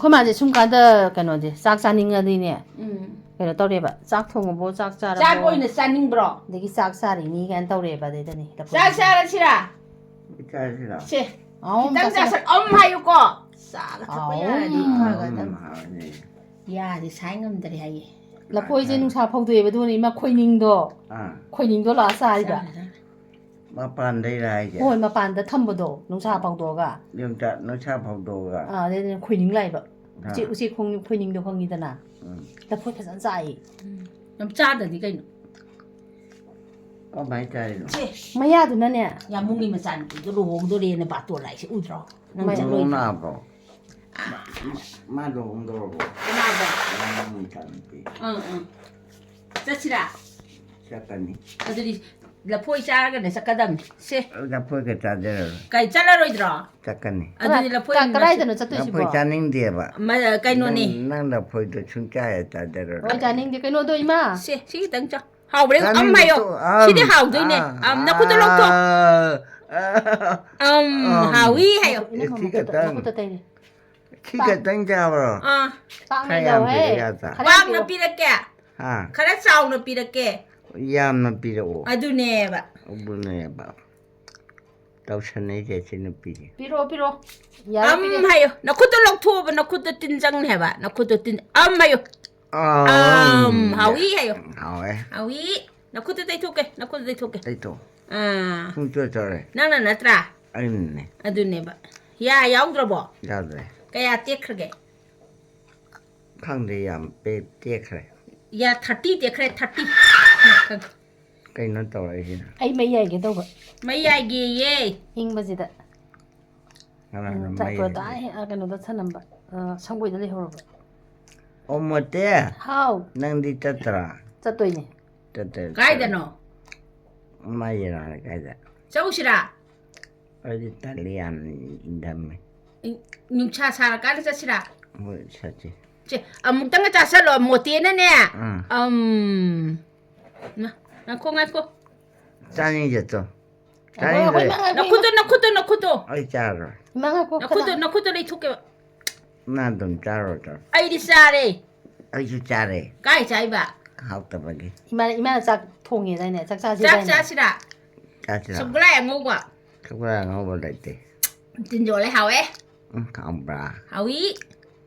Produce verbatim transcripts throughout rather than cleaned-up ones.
ꯑꯩꯈꯣꯏ ꯃꯥꯁꯦ ꯁꯨꯝ ꯀꯥꯟꯗ ꯀꯩꯅꯣꯁꯦ, ꯆꯥꯛ ꯆꯥꯅꯤꯡꯉꯗꯤꯅꯦ, ꯎꯝ꯫ ꯀꯩꯅꯣ ꯇꯧꯔꯦꯕ, "ꯆꯥꯛ ꯊꯣꯡꯉꯕꯣ? ꯆꯥꯛ ꯆꯥꯔꯕꯣ?" ꯆꯥꯛ ꯑꯣꯏꯅ ꯆꯥꯅꯤꯡꯕ꯭ꯔꯣ? ꯑꯗꯒꯤ "ꯆꯥꯛ ꯆꯥꯔꯤꯅꯤ" ꯀꯥꯏꯅ ꯇꯧꯔꯦꯕ, ꯑꯗꯩꯗꯅꯤ ꯂꯐꯨ ꯆꯥꯛ ꯆꯥꯔꯁꯤꯔꯥ? ꯆꯥꯁꯤꯔꯣ? ꯁꯦ, ꯑꯥꯎ, ꯈꯤꯇꯪ ꯆꯥꯁꯤꯜꯂꯣ꯫ ꯆꯥꯁꯜ-, ꯑꯝ ꯍꯥꯏꯌꯨꯀꯣ꯫ ꯆꯥꯒ ꯊꯛꯄ ꯑꯥꯎ꯫ ꯌꯥꯔꯗꯤ ꯎꯝ, ꯐꯒꯗꯕꯅꯤ꯫ ꯍꯥꯎꯅꯤ꯫ ꯌꯥꯁꯦ ꯁꯥꯏ ꯉꯝꯗ꯭ꯔꯦ ꯍꯥꯏꯌꯦ꯫ ꯂꯐꯣꯏꯁꯦ ꯅꯨꯡꯁꯥ ꯐꯧꯗꯣꯛꯑꯦꯕ, ꯑꯗꯨꯒꯅꯦ ꯏꯃꯥ ꯈꯣꯏꯅꯤꯡꯗꯣ, ꯑꯥ꯫ ꯈꯣꯏꯅꯤꯡꯗꯣ ꯂꯥꯛꯑ ꯆꯥꯔꯤꯕ꯫ ꯆꯥꯔꯦ, ꯆꯥꯔꯦ꯫ ꯃꯄꯥꯟꯗꯩꯔ ꯍꯥꯏꯁꯦ? ꯍꯣꯏ, ꯃꯄꯥꯟꯗ ꯊꯝꯕꯗꯣ, ꯅꯨꯡꯁꯥ ꯐꯧꯗꯣꯛꯑꯒ꯫ ꯌꯣꯡꯆꯥꯛ ꯅꯨꯡꯁꯥ ꯐꯧꯗꯣꯛꯑꯒ? ꯑꯥ, ꯑꯗꯩꯗꯤ ꯈꯣꯏꯅꯤꯡ ꯂꯥꯛꯏꯕ꯫ ꯑꯥ꯫ ꯎꯆꯦꯛ, ꯎꯆꯦꯛ ꯈꯣꯡ-, ꯈꯣꯏꯅꯤꯡꯗꯣ ꯈꯪꯉꯤꯗꯅ? ꯎꯝ꯫ ꯂꯐꯣꯏ ꯐꯖꯅ ꯆꯥꯏꯌꯦ꯫ ꯎꯝ꯫ ꯌꯥꯝ ꯆꯥꯗ꯭ꯔꯗꯤ ꯀꯩꯅꯣ? ꯀꯃꯥꯏ ꯆꯥꯔꯤꯅꯣ? ꯆꯦ꯫ ꯃꯌꯥꯗꯨꯅꯅꯦ꯫ ꯌꯥꯝꯕꯨꯡꯒꯤ ꯃꯆꯥꯅꯨꯄꯤꯗꯣ ꯂꯨꯍꯣꯡꯗꯣꯔꯦꯅ ꯕꯥꯇꯣꯟ ꯂꯥꯛꯏꯁꯦ ꯎꯗ꯭ꯔꯣ? ꯅꯪ ꯃꯌꯥ-, ꯆꯠꯂꯣꯏꯗ꯭ꯔꯣ? ꯂꯨꯍꯣꯡꯅꯕ꯭ꯔꯣ? ꯃꯥ, ꯃꯥ ꯂꯨꯍꯣꯡꯗꯣꯔꯕꯣ? ꯀꯅꯥꯒ? ꯌꯥꯝꯕꯨꯡꯒꯤ ꯃꯆꯥꯅꯨꯄꯤ꯫ ꯑꯪ, ꯑꯪ꯫ ꯆꯠꯁꯤꯔꯥ? ꯆꯠꯀꯅꯤ꯫ ꯑꯗꯨꯗꯤ ꯂꯐꯣꯏ ꯆꯥꯔꯒꯅꯦ ꯆꯠꯀꯗꯝꯅꯤ꯫ ꯁꯦ꯫ ꯂꯐꯣꯏꯒ ꯆꯥꯖꯔꯔꯣꯏ꯫ ꯀꯩ, ꯆꯠꯂꯔꯣꯏꯗ꯭ꯔꯣ? ꯆꯠꯀꯅꯤ꯫ ꯑꯗꯨꯗꯤ ꯀꯗꯥꯏ-, ꯂꯐꯣꯏ ꯀ-, ꯀꯗꯥꯏꯗꯅꯣ ꯆꯠꯇꯣꯏꯁꯤꯕꯣ? ꯂꯐꯣꯏ ꯆꯥꯅꯤꯡꯗꯦꯕ꯫ ꯃ-, ꯀꯩꯅꯣꯅꯦ꯫ ꯅꯪ, ꯅꯪ ꯂꯐꯣꯏꯗꯣ ꯁꯨꯡꯆꯥ ꯍꯦꯛ ꯆꯥꯖꯔꯔꯣꯏ꯫ ꯍꯣꯏ, ꯆꯥꯅꯤꯡꯗꯦ꯫ ꯀꯩꯅꯣꯗꯣ, ꯏꯃꯥ꯫ ꯁꯦ, ꯁꯤ ꯈꯤꯇꯪ ꯆꯥꯎ꯫ ꯍꯥꯎꯕ꯭ꯔꯥ ꯌꯦꯡꯉꯨ꯫ ꯑꯝ ꯆꯥꯅꯤꯡꯗꯦ ꯍꯥꯏꯌꯣ꯫ ꯇꯣ-, ꯑꯝ, ꯁꯤꯗꯤ ꯍꯥꯎꯗꯣꯏꯅꯦ꯫ ꯑꯥ, ꯑꯝ, ꯅꯈꯨꯠꯇꯣ ꯂꯧꯊꯣꯛ꯫ ꯑꯥ, ꯑꯥ, ꯑꯝ, ꯑꯝ꯫ ꯍꯥꯎꯏ ꯍꯥꯏꯌꯣ꯫ ꯏꯅꯝꯃ ꯁꯤ ꯃꯈꯨꯠꯇ, ꯈꯛꯇꯪ꯫ ꯃꯈꯨꯠꯇ ꯇꯩꯔꯦ꯫ ꯈꯤ ꯈꯛꯇꯪ ꯆꯥꯕ꯭ꯔꯣ? ꯑꯥ꯫ ꯄꯥꯛꯅ ꯈꯔ ꯌꯥꯝ ꯂꯧꯍꯦ꯫ ꯄꯤꯔꯛ ꯌꯥꯗ꯭ꯔꯥ? ꯈꯔ ꯄꯥꯛꯅ ꯄꯤꯔꯛꯑꯣ꯫ ꯄꯤꯔꯛꯀꯦ꯫ ꯍꯥ? ꯈꯔ ꯆꯥꯎꯅ ꯄꯤꯔꯛꯀꯦ꯫ ꯌꯥꯝꯅ ꯄꯤꯔꯛꯑꯣ꯫ ꯑꯗꯨꯅꯦꯕ꯫ ꯑꯗꯨꯅꯦꯕ꯫ ꯇꯧꯁꯟꯅꯩꯁꯦ ꯁꯤ ꯅꯨꯄꯤꯁꯦ꯫ ꯄꯤꯔꯛꯑꯣ, ꯄꯤꯔꯛꯑꯣ꯫ ꯌꯥꯔꯦ, ꯑꯝ ꯄꯤꯔꯛꯑꯦ꯫ ꯍꯥꯏꯌꯣ꯫ ꯅꯈꯨꯠꯇꯣ ꯂꯧꯊꯣꯛꯑꯣꯕ, ꯅꯈꯨꯠꯇꯣ ꯇꯤꯟ ꯆꯪꯅꯤ ꯍꯥꯏꯕ꯫ ꯅꯈꯨꯠꯇꯣ ꯇꯤꯟ, ꯑꯝ ꯍꯥꯏꯌꯣ꯫ ꯑꯝ꯫ ꯑꯝ, ꯍꯥꯎꯏ ꯍꯥꯏꯌꯣ꯫ ꯍꯥꯎꯋꯦ꯫ ꯍꯥꯎꯏ꯫ ꯅꯈꯨꯠꯇꯣ ꯇꯩꯊꯣꯛꯀꯦ, ꯅꯈꯨꯠꯇꯣ ꯇꯩꯊꯣꯛꯀꯦ꯫ ꯇꯩꯊꯣꯛ꯫ ꯑꯥ꯫ ꯄꯨꯡꯆꯣꯠ ꯆꯣꯠꯂꯦ꯫ ꯅꯪꯅ ꯅꯠꯇ꯭ꯔꯥ? ꯑꯩꯅꯅꯦ꯫ ꯑꯗꯨꯅꯦꯕ꯫ ꯌꯥ ꯌꯥꯎꯗ꯭ꯔꯕꯣ? ꯌꯥꯎꯗ꯭ꯔꯦ꯫ ꯀꯌꯥ ꯇꯦꯛꯈ꯭ꯔꯒꯦ? ꯈꯪꯗꯦ, ꯌꯥꯝ ꯄꯦ-, ꯇꯦꯛꯈ꯭ꯔꯦ꯫ ꯌꯥ thirty ꯇꯦꯛꯈ꯭ꯔꯦ, thirty꯫ ꯀꯩꯅꯣ ꯇꯧꯔꯛꯏꯁꯤꯅ? ꯑꯩ ꯃꯩ ꯌꯥꯏꯒꯦ ꯇꯧꯕ꯫ ꯃꯩ ꯌꯥꯏꯒꯦꯌꯦ꯫ ꯏꯪꯕꯁꯤꯗ꯫ ꯀꯅꯥꯅꯣ ꯎꯝ, ꯃꯩ ꯆꯥꯏꯄ꯭ꯔꯣꯗ ꯌꯥꯏꯒꯦ? ꯑꯩ, ꯑ, ꯀꯩꯅꯣꯗ ꯊꯅꯝꯕ, ꯑ, ꯁꯪꯒꯣꯏꯗ ꯂꯩꯍꯧꯔꯕ꯫ ꯑꯣ, ꯃꯣꯇꯦ꯫ ꯍꯥꯎ꯫ ꯅꯪꯗꯤ ꯆꯠꯇ꯭ꯔꯥ? ꯆꯠꯇꯣꯏꯅꯦ꯫ ꯆꯠꯇ꯭ꯔ-, ꯀꯥꯏꯗꯅꯣ? ꯃꯥꯏ ꯌꯦꯡꯉꯛꯑꯦ ꯀꯥꯏꯗ? ꯆꯧꯁꯤꯔꯥ? ꯑꯩꯗꯤ ꯇꯜꯂꯤ, ꯌꯥꯝ ꯏꯪꯊꯝꯃꯦ꯫ ꯏꯪ-, ꯅꯨꯡꯁꯥ ꯁꯥꯔꯀꯥꯟꯗ ꯆꯠꯁꯤꯔꯥ? ꯍꯣꯏ, ꯆꯠꯁꯤ꯫ ꯁꯦ, ꯑꯃꯨꯛꯇꯪꯒ ꯆꯥꯁꯜꯂꯣ, ꯃꯣꯇꯦꯅꯅꯦ꯫ ꯎꯝ꯫ ꯑꯝ꯫ ꯉ-, ꯉꯥꯏꯈꯣ, ꯉꯥꯏꯈꯣ꯫ ꯆꯥꯅꯤꯡꯗꯦ ꯇꯣ꯫ ꯉꯥꯏꯈꯣ, ꯉꯥꯏꯈꯣ, ꯆꯥꯅꯤꯡꯗ꯭ꯔꯦ꯫ ꯏꯃꯥ, ꯉꯥꯏꯈꯣ, ꯅꯈꯨꯠꯇꯣ, ꯏꯃꯥ꯫ ꯅꯈꯨꯠꯇꯣ, ꯅꯈꯨꯠꯇꯣ꯫ ꯑꯩ ꯆꯥꯔꯣꯏ꯫ ꯏꯃꯥ, ꯉꯥꯏꯈꯣ, ꯅꯈꯨꯠꯇꯣ, ꯀꯅꯥ? ꯅꯈꯨꯠꯇꯣ ꯂꯩꯊꯣꯛꯀꯦꯕ꯫ ꯅꯪ ꯑꯗꯨꯝ ꯆꯥꯔꯣ, ꯆꯥꯔꯣ꯫ ꯑꯩꯗꯤ ꯆꯥꯔꯦ꯫ ꯑꯩꯁꯨ ꯆꯥꯔꯦ꯫ ꯀꯥꯏ ꯆꯥꯏꯕ? ꯍꯥꯎꯇꯕꯒꯤ꯫ ꯏꯃꯥꯅ ꯏꯃꯥꯅ ꯆꯥꯛ ꯊꯣꯡꯉꯦꯗꯥꯏꯅꯦ? ꯆꯥꯛ ꯆꯥꯁꯦ ꯆꯥꯛ ꯍꯥꯏꯅꯦ? ꯆꯥꯁꯤꯔꯥ? ꯆꯥꯁꯤꯔꯣ? ꯁꯒꯣꯜꯍꯋꯥꯏ ꯑꯉꯧꯕ꯫ ꯁꯒꯣꯜꯍꯋꯥꯏ ꯑꯉꯧꯕ ꯂꯩꯇꯦ꯫ ꯇꯤꯟꯖꯣꯜꯂꯦ, ꯍꯥꯎꯋꯦ꯫ ꯎꯝ, ꯍꯥꯎꯕ꯭ꯔꯥ? ꯍꯥꯎꯏ꯫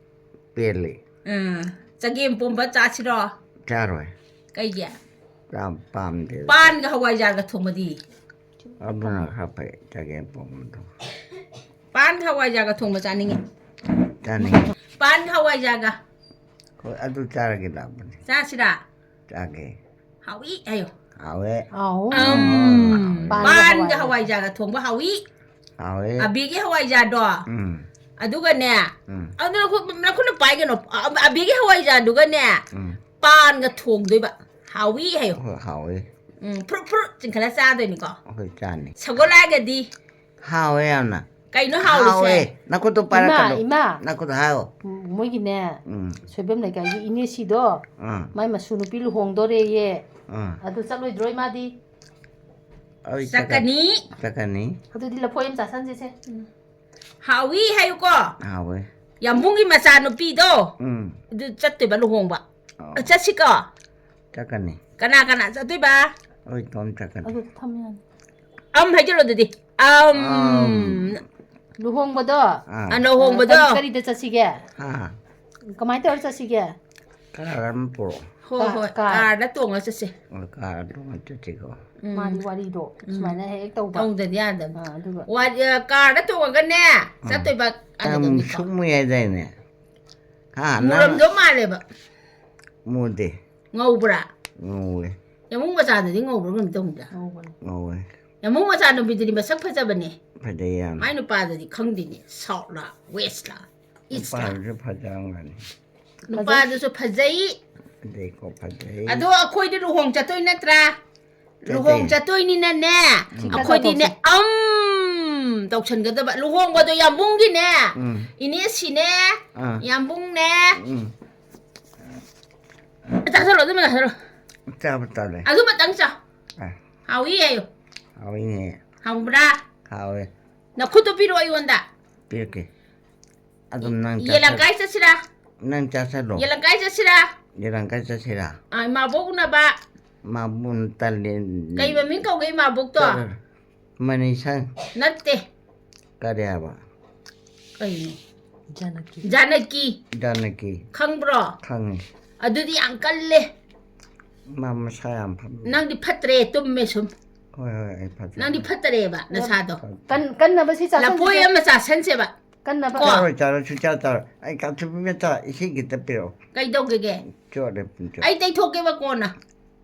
ꯄꯦꯜꯂꯤ꯫ ꯎꯝ, ꯆꯒꯦꯝ ꯄꯣꯝꯕ ꯆꯥꯁꯤꯔꯣ? ꯆꯥꯔꯣꯏ꯫ ꯀꯩꯒꯤ? ꯌꯥꯝ ꯄꯥꯝꯗꯦ꯫ ꯄꯥꯟꯒ ꯍꯋꯥꯏꯖꯥꯔꯒ ꯊꯣꯡꯕꯗꯤ? ꯑꯗꯨꯅ ꯈꯔ ꯐꯩ, ꯆꯒꯦꯝ ꯄꯣꯝꯕꯗꯣ꯫ ꯄꯥꯟꯒ ꯍꯋꯥꯏꯖꯥꯔꯒ ꯊꯣꯡꯕ ꯆꯥꯅꯤꯡꯉꯤ꯫ ꯆꯥꯅꯤꯡꯉꯤ꯫ ꯄꯥꯟꯒ ꯍꯋꯥꯏꯖꯥꯔꯒ꯫ ꯍꯣꯏ, ꯑꯗꯨ ꯆꯥꯔꯒꯦ ꯂꯥꯛꯄꯅꯤ꯫ ꯆꯥꯁꯤꯔꯥ? ꯆꯥꯒꯦ꯫ ꯍꯥꯎꯏ ꯍꯥꯏꯌꯣ꯫ ꯍꯥꯎꯋꯦ꯫ ꯑꯥꯎ꯫ ꯎꯝ꯫ ꯄꯥꯟꯒ ꯄꯥꯟꯒ ꯍꯋꯥꯏ꯫ ꯍꯋꯥꯏꯖꯥꯔꯒ ꯊꯣꯡꯕ ꯍꯥꯎꯏ꯫ ꯍꯥꯎꯋꯦ꯫ ꯑꯕꯤꯒꯤ ꯍꯋꯥꯏꯖꯥꯔꯗꯣ꯫ ꯎꯝ꯫ ꯑꯗꯨꯒꯅꯦ꯫ ꯎꯝ꯫ ꯑꯗꯨ ꯅꯈꯨꯠ-, ꯅꯈꯨꯠꯅ ꯄꯥꯏꯒꯅꯣ꯫ ꯑ-, ꯑꯕꯤꯒꯤ ꯍꯋꯥꯏꯖꯥꯔꯗꯨꯒꯅꯦ꯫ ꯎꯝ꯫ ꯄꯥꯟꯒ ꯊꯣꯡꯗꯣꯏꯕ꯫ ꯍꯥꯎꯏ ꯍꯥꯏꯌꯣ꯫ ꯍꯣꯏ, ꯍꯥꯎꯋꯦ꯫ ꯎꯝ, ꯐ꯭ꯔꯨꯠ ꯐ꯭ꯔꯨꯠ ꯆꯤꯡꯈꯠꯂ ꯆꯥꯗꯣꯏꯅꯤꯀꯣ꯫ ꯑꯩꯈꯣꯏ ꯆꯥꯅꯤ꯫ ꯁꯒꯣꯜꯍꯋꯥꯏꯒꯗꯤ꯫ ꯍꯥꯎꯋꯦ ꯌꯥꯝꯅ꯫ ꯀꯩꯅꯣ ꯍꯥꯎꯔꯤꯁꯦ? ꯍꯥꯎꯋꯦ꯫ ꯅꯈꯨꯠꯇꯣ ꯄꯥꯏꯔꯛꯀꯅꯨ꯫ ꯏꯃꯥ, ꯏꯃꯥ꯫ ꯅꯈꯨꯠꯇꯣ ꯍꯥꯏꯌꯣ꯫ ꯎꯝ, ꯃꯣꯏꯒꯤꯅꯦ, ꯎꯝ꯫ ꯁꯣꯏꯕꯝ ꯂꯩꯀꯥꯏꯒꯤ ꯏꯅꯦꯁꯤꯗꯣ, ꯎꯝ꯫ ꯃꯥꯏ ꯃꯁꯨ ꯅꯨꯄꯤ ꯂꯨꯍꯣꯡꯗꯣꯔꯦꯌꯦ꯫ ꯎꯝ꯫ ꯑꯗꯨ ꯆꯠꯂꯣꯏꯗ꯭ꯔꯣ ꯏꯃꯥꯗꯤ? ꯑꯩ ꯆꯠꯀꯅꯤ꯫ ꯆꯠꯀꯅꯤ꯫ ꯑꯗꯨꯗꯤ ꯂꯐꯣꯏ ꯑꯃ ꯆꯥꯁꯟꯁꯤꯁꯦ꯫ ꯍꯥꯎꯏ ꯍꯥꯏꯌꯨꯀꯣ꯫ ꯍꯥꯎꯋꯦ꯫ ꯌꯥꯝꯕꯨꯡꯒꯤ ꯃꯆꯥꯅꯨꯄꯤꯗꯣ꯫ ꯎꯝ꯫ ꯑꯗꯨ ꯆꯠꯇꯣꯏꯕ ꯂꯨꯍꯣꯡꯕ꯫ ꯑꯣ꯫ ꯑ, ꯆꯠꯁꯤꯀꯣ꯫ ꯆꯠꯀꯅꯤ꯫ ꯀꯅꯥ ꯀꯅꯥ ꯆꯠꯇꯣꯏꯕ? ꯑꯩ ꯏꯇꯣꯝ ꯆꯠꯀꯅꯤ꯫ ꯑꯗꯨ ꯊꯝ ꯌꯥꯅꯤ꯫ ꯑꯝ ꯍꯥꯏꯖꯤꯜꯂꯣ ꯑꯗꯨꯗꯤ꯫ ꯑꯝ꯫ ꯑꯝ꯫ ꯂꯨꯍꯣꯡꯕꯗꯣ, ꯑꯥ꯫ ꯑ, ꯂꯨꯍꯣꯡꯕꯗꯣ꯫ ꯀꯔꯤ, ꯀꯔꯤꯗ ꯆꯠꯁꯤꯒꯦ? ꯍꯥ? ꯀꯃꯥꯏꯅ ꯇꯧꯔ ꯆꯠꯁꯤꯒꯦ? ꯀꯥꯔ ꯑꯃ ꯄꯨꯔꯛꯑꯣ꯫ ꯍꯣꯏ, ꯀꯥ-, ꯍꯣꯏ꯫ ꯀꯥꯔ꯫ ꯀꯥꯔꯗ ꯇꯣꯡꯉ ꯆꯠꯁꯦ꯫ ꯑꯣ, ꯀꯥꯔ ꯇꯣꯡꯉ ꯆꯠꯁꯤꯀꯣ꯫ ꯎꯝ꯫ ꯃꯥꯗꯤ ꯋꯥꯔꯤꯗꯣ ꯎꯝ꯫ ꯁꯨꯃꯥꯏꯅ ꯍꯦꯛ ꯍꯦꯛ ꯇꯧꯕ꯫ ꯇꯧꯗꯗꯤ ꯌꯥꯗꯕꯅꯤ꯫ ꯑꯥ, ꯑꯗꯨꯒ ꯋꯥ-, ꯑ, ꯀꯥꯔꯗ ꯇꯣꯡꯉꯒꯅꯦ, ꯆꯠꯇꯣꯏꯕ ꯌꯥꯝ ꯑꯗꯨꯗꯅꯤꯀꯣ꯫ ꯁꯨꯝꯃꯨ ꯌꯥꯏꯗꯥꯏꯅꯦ? ꯍꯥ, ꯅꯪ ꯃꯨꯔꯝꯗꯧ ꯃꯥꯜꯂꯦꯕ꯫ ꯃꯨꯗꯦ꯫ ꯉꯧꯕ꯭ꯔꯥ? ꯉꯧꯋꯦ꯫ ꯌꯥꯝꯕꯨꯡ ꯃꯆꯥꯗꯗꯤ ꯉꯧꯕ꯭ꯔꯥ ꯀꯩꯅꯣꯝ ꯇꯧꯕꯅꯤꯗ꯫ ꯉꯧꯕꯅꯦ꯫ ꯉꯧꯋꯦ꯫ ꯌꯥꯝꯕꯨꯡ ꯃꯆꯥ ꯅꯨꯄꯤꯗꯨꯗꯤ ꯃꯁꯛ ꯐꯖꯕꯅꯦ꯫ ꯐꯖꯩ ꯌꯥꯝ꯫ ꯃꯥꯏ ꯅꯨꯄꯥꯗꯨꯗꯤ ꯈꯪꯗꯦꯅꯦ꯫ ꯁꯥꯎꯠꯂ, ꯋꯦꯁꯂ, ꯏꯁꯂ꯫ ꯅꯨꯄꯥꯗꯨꯁꯨ ꯐꯖꯔꯝꯒꯅꯤ꯫ ꯅꯨꯄꯥꯗꯨꯁꯨ ꯐꯖꯩ꯫ ꯐꯖꯩꯀꯣ, ꯐꯖꯩ꯫ ꯑꯗꯣ ꯑꯩꯈꯣꯏꯗꯤ ꯂꯨꯍꯣꯡ ꯆꯠꯇꯣꯏ ꯅꯠꯇ꯭ꯔꯥ? ꯆꯠꯇꯣꯏꯅꯦ꯫ ꯂꯨꯍꯣꯡ ꯆꯠꯇꯣꯏꯅꯤꯅꯅꯦ, ꯆꯤꯡꯈꯠ ꯑꯩꯈꯣꯏꯗꯤꯅꯦ, ꯆꯠꯊꯣꯛꯁꯤ꯫ ꯑꯝ ꯇꯧꯁꯟꯒꯗꯕ꯫ ꯂꯨꯍꯣꯡꯕꯗꯣ ꯌꯥꯝꯕꯨꯡꯒꯤꯅꯦ, ꯎꯝ꯫ ꯏꯅꯦꯁꯤꯅꯦ, ꯑꯥ꯫ ꯌꯥꯝꯕꯨꯡꯅꯦ꯫ ꯎꯝ꯫ ꯆꯥꯁꯜꯂꯣ, ꯑꯗꯨꯝ ꯆꯥꯁꯜꯂꯣ꯫ ꯆꯥꯕ ꯇꯜꯂꯦ꯫ ꯑꯗꯨꯃꯇꯪ ꯆꯥꯎ꯫ ꯑꯥ꯫ ꯍꯥꯎꯏ ꯍꯥꯏꯌꯣ꯫ ꯍꯥꯎꯏꯅꯦ꯫ ꯍꯥꯎꯕ꯭ꯔꯥ? ꯍꯥꯎꯋꯦ꯫ ꯅꯈꯨꯠꯇꯣ ꯄꯤꯔꯛꯑꯣ ꯑꯩꯉꯣꯟꯗ꯫ ꯄꯤꯔꯛꯀꯦ꯫ ꯑꯗꯨꯝ ꯅꯪ ꯌꯦꯂꯪꯀꯥꯏ ꯆꯠꯁꯤꯔꯥ? ꯅꯪ ꯆꯠꯁꯜꯂꯣ꯫ ꯌꯦꯂꯪꯀꯥꯏ ꯆꯠꯁꯤꯔꯥ? ꯌꯦꯂꯪꯀꯥꯏ ꯆꯠꯁꯤꯔꯥ? ꯑꯥ, ꯏꯃꯥꯕꯣꯛ ꯎꯅꯕ꯫ ꯃꯥꯕꯨꯟ ꯇꯜꯂꯦ꯫ ꯀꯩ ꯃꯃꯤꯡ ꯀꯧꯒꯦ ꯏꯃꯥꯕꯣꯛꯇꯣ? ꯃꯅꯤꯁꯪ꯫ ꯅꯠꯇꯦ꯫ ꯀꯔꯤ ꯍꯥꯏꯕ? ꯀꯩꯅꯣ? ꯖꯥꯅꯀꯤ꯫ ꯖꯥꯅꯀꯤ꯫ ꯖꯥꯅꯀꯤ꯫ ꯈꯪꯕ꯭ꯔꯣ? ꯈꯪꯉꯤ꯫ ꯑꯗꯨꯗꯤ ꯌꯥꯝ ꯀꯜꯂꯦ꯫ ꯃꯥ ꯃꯁꯥ ꯌꯥꯝ ꯐꯕ꯫ ꯅꯪꯗꯤ ꯐꯠꯇ꯭ꯔꯦ, ꯇꯨꯝꯃꯦ ꯁꯨꯝ꯫ ꯍꯣꯏ, ꯍꯣꯏ, ꯑꯩ ꯐꯠꯇ꯭ꯔꯦ꯫ ꯅꯪꯗꯤ ꯐꯠꯇꯔꯦꯕ ꯅꯁꯥꯗꯣ꯫ ꯀꯟ ꯀꯟꯅꯕ ꯁꯤ ꯆꯥꯁꯟꯁꯤꯁꯦ꯫ ꯂꯐꯣꯏ ꯑꯃ ꯆꯥꯁꯟꯁꯦꯕ꯫ ꯀꯟꯅꯕ꯫ ꯀꯣ꯫ ꯆꯥꯔꯣꯏ, ꯆꯥꯔꯣꯏ, ꯁꯨꯡꯆꯥ ꯆꯥꯔꯣꯏ꯫ ꯑꯩ ꯀꯥꯊꯨꯕꯤ ꯃꯆꯥ ꯏꯁꯤꯡ ꯈꯤꯇ ꯄꯤꯔꯛꯑꯣ꯫ ꯀꯩꯗꯧꯒꯦꯒꯦ? ꯆꯣꯠꯂꯦ ꯄꯨꯡꯆꯣꯠ꯫ ꯑꯩ ꯇꯩꯊꯣꯛꯀꯦꯕ ꯀꯣꯟꯅ꯫